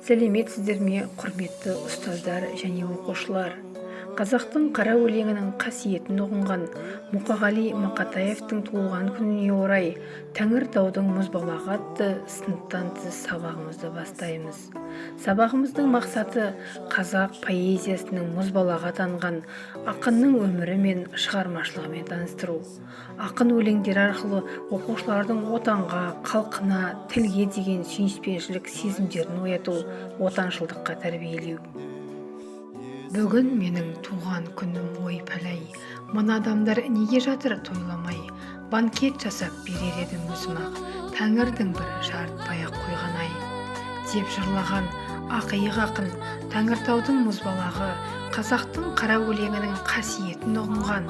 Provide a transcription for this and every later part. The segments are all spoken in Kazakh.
Сәлеметсіздер ме, құрметті ұстаздар және оқушылар! Қазақтың қара өлеңінің қасиетін ұғынған Мұқағали Мақатаевтың туылған күніне орай Тәңіртаудың мұзбалағы атты сыныптан тыс сабағымызды бастаймыз. Сабағымыздың мақсаты қазақ поэзиясының мұзбалағы атанған ақынның өмірі мен шығармашылығымен таныстыру. Ақын өлеңдері арқылы оқушылардың отанға, халқына, тілге деген сүйіспеншілік сезімдерін ояту, отаншылдыққа тәрбиелеу. Бүгін менің туған күнім, ой пәләй, мына адамдар неге жатыр тойламай? Банкет жасап берер едім өзім-ақ, тәңірдің бір жарытпай-ақ қойған ай, деп жырлаған ақиық ақын, Тәңіртаудың мұзбалағы, қазақтың қара өлеңінің қасиетін ұғынған,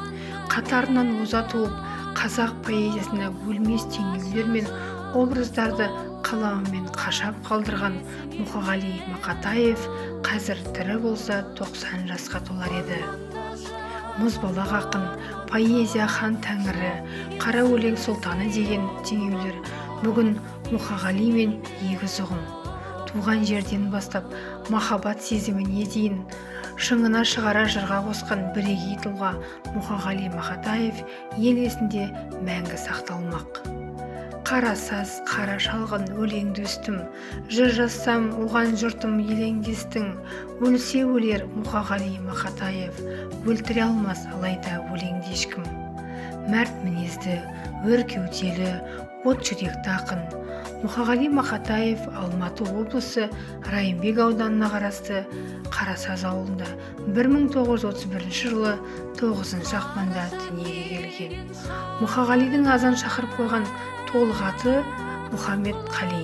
қатарынан оза туып, қазақ поэзиясына өлмес теңеулер мен образдарды қаламымен қашап қалдырған Мұқағали Мақатаев қазір тірі болса 90 жасқа толар еді. Мұзбалақ ақын, поэзия хан тәңірі, қара өлең сұлтаны деген теңеулер бүгін Мұқағали мен егіз ұғым. Туған жерден бастап махаббат сезіміне дейін шыңына шығара жырға қосқан бірегей тұлға Мұқағали Мақатаев ел есінде мәңгі сақталмақ. Қара саз, қара шалғын өлеңді өстім, жыр жазсам оған жұртым елеңдестің. Өлсе өлер Мұқағали Мақатаев, өлтіре алмас алайда өлеңді ешкім. Мәрт мінезді, өр кеуделі, от жүректі ақын Мұқағали Мақатаев Алматы облысы Райымбек ауданына қарасты Қарасаз ауылында 1931 жылы 9 ақпанда дүниеге келген. Мұқағалидың азан шақырып қойған толық аты Мұхаммед Қали.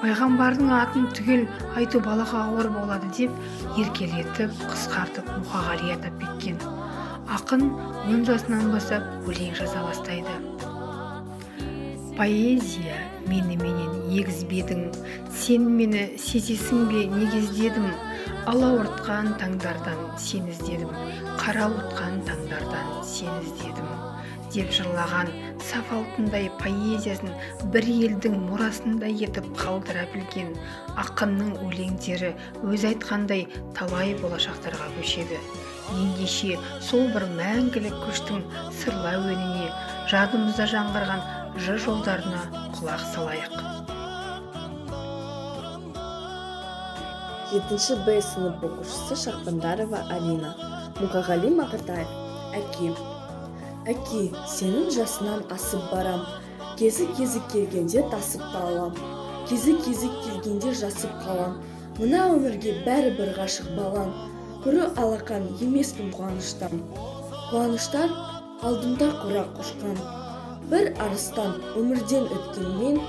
Пайғамбардың атын түгел айту балаға ауыр болады деп еркелетіп, қысқартып Мұқағали атап кеткен. Ақын 10 жасынан бастап өлең жаза бастайды. Поэзия мені менен егізбедің, сен мені сезесің бе неге іздедім? Алауыртқан таңдардан сен іздедім, қарауытқан таңдардан сен іздедім, деп жырлаған саф алтындай поэзиясын бір елдің мұрасындай етіп қалдыра білген ақынның өлеңдері өз айтқандай талай болашақтарға көшеді. Ендеше сол бір мәңгілік көштің сырлы әуеніне, жадымызда жаңғырған жыр жолдарына құлақ салайық. 7 Б сынып оқушысы Шахбандарова Алина. Мұқағали Мақатаев. Әке. Әке, сенің жасынан асып барам. Кезі-кезі келгенде тасып та алам. Кезі-кезі келгенде жасып қалам. Мына өмірге бәрі бір ғашық балам. Құры алақан емеспін қуаныштан. Қуаныштар алдымда құрақ ұшқан. Бір арыстан өмірден өткенмен,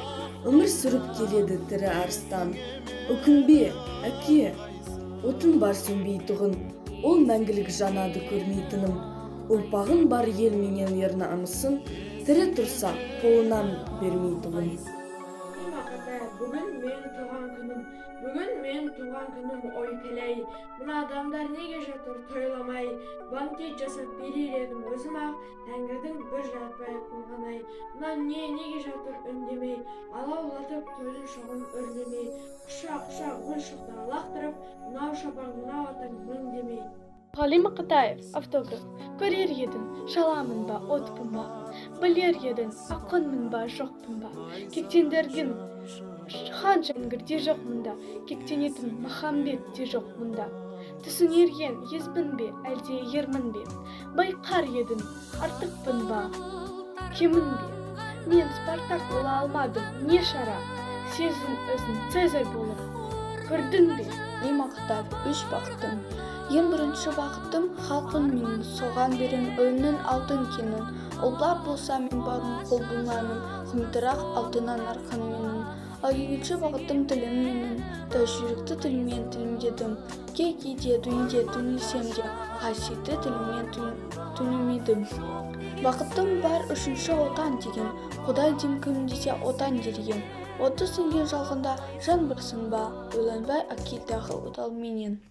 өмір сүріп келеді тірі арыстан. Өкінбе, әке, отын бар сөнбейтұғын, ол мәңгілік жанады көрмейтінім. Ұрпағын бар ел менен ер намысын, тірі тұрса қолынан бермейтұғын. Мақатаев, бүгін мен туған күнім, бүгін мен туған күнім, ой пәләй, мына адамдар неге жатыр тойламай? Банкет жасап берер едім өзім-ақ, тәңірдің бір жаратпай қойған ай. Мына не неге жатыр үндемей, алаулатып тойдың шоғын үрлемей, құшақ-құшақ гүл шоқтар лақтырып, мынау шапан, мынау атаң мың демей. Мұқағали Мақатаев, автограф. Көрер едің, шаламын ба, отпын ба, білер едің, ақынмын ба, жоқпын ба, кектендірген хан жәңгір де жоқ мұнда, кектенетін Махамбет те жоқ мұнда. Түсінер ең, езбін бе, әлде ермін бе, байқар едің, артықпын ба, кемін бе? Мен Спартак бола алмадым, не шара, сезін өзін Цезарь болып, көрдің бе? Мақатаев, үш бақытым. Ең бірінші бақытым халқым менің, соған берем өмнің алтын кенін. Олар болса мен барым қол бұлмаймын, құмтырақ алтыннан арқан менің. Ал екінші бақытым тілім менің, тас жүректі тіліммен тілімдедім. Кей-кейде дүниеде түңілсем де, қасиетті тіліммен түңілмедім. Бақытым бар үшінші отан деген, Құдай дем кім десе отан дер ем. Оты сөнген жалғанда жан барсың ба, ойланбай әкел тағы отал менен.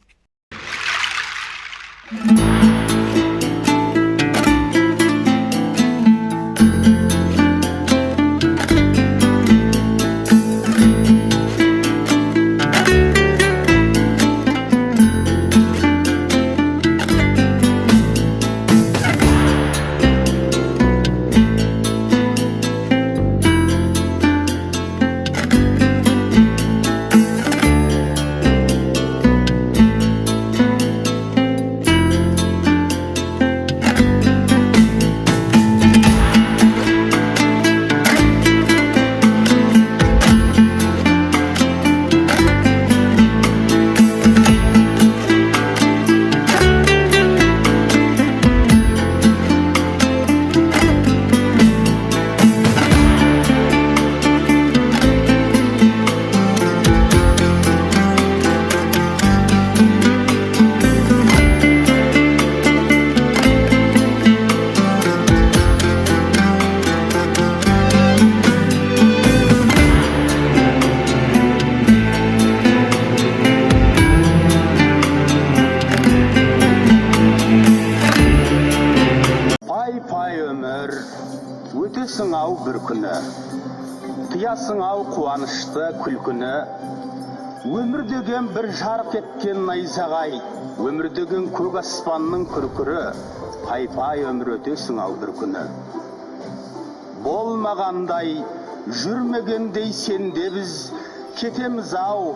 Өтесің ау бір күні, тыясың ау қуанышты, күлкіні. Өмір деген бір жарқ еткен найзағай, өмір деген көк аспанның күркірі. Пай, пай, өмір, өтесің ау бір күні. Болмағандай, жүрмегендей сенде біз кетеміз ау,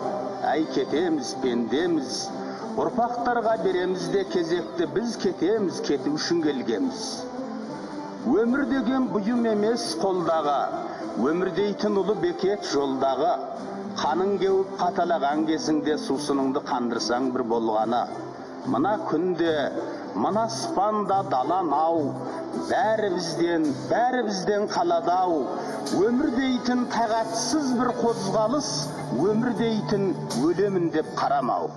әй, кетеміз, пендеміз. Ұрпақтарға береміз де кезекті, біз кетеміз, кету үшін келгенбіз. Өмір деген бұйым емес қолдағы, өмір дейтін ұлы бекет жолдағы. Қаның кеуіп қаталаған кезіңде сусыныңды қандырсаң бір болғаны. Мына күнде, мына аспанда, далам ау, бәрі бізден, бәрі бізден қалады ау. Өмір дейтін тағатсыз бір қозғалыс, өмір дейтін өлемін деп қарамау.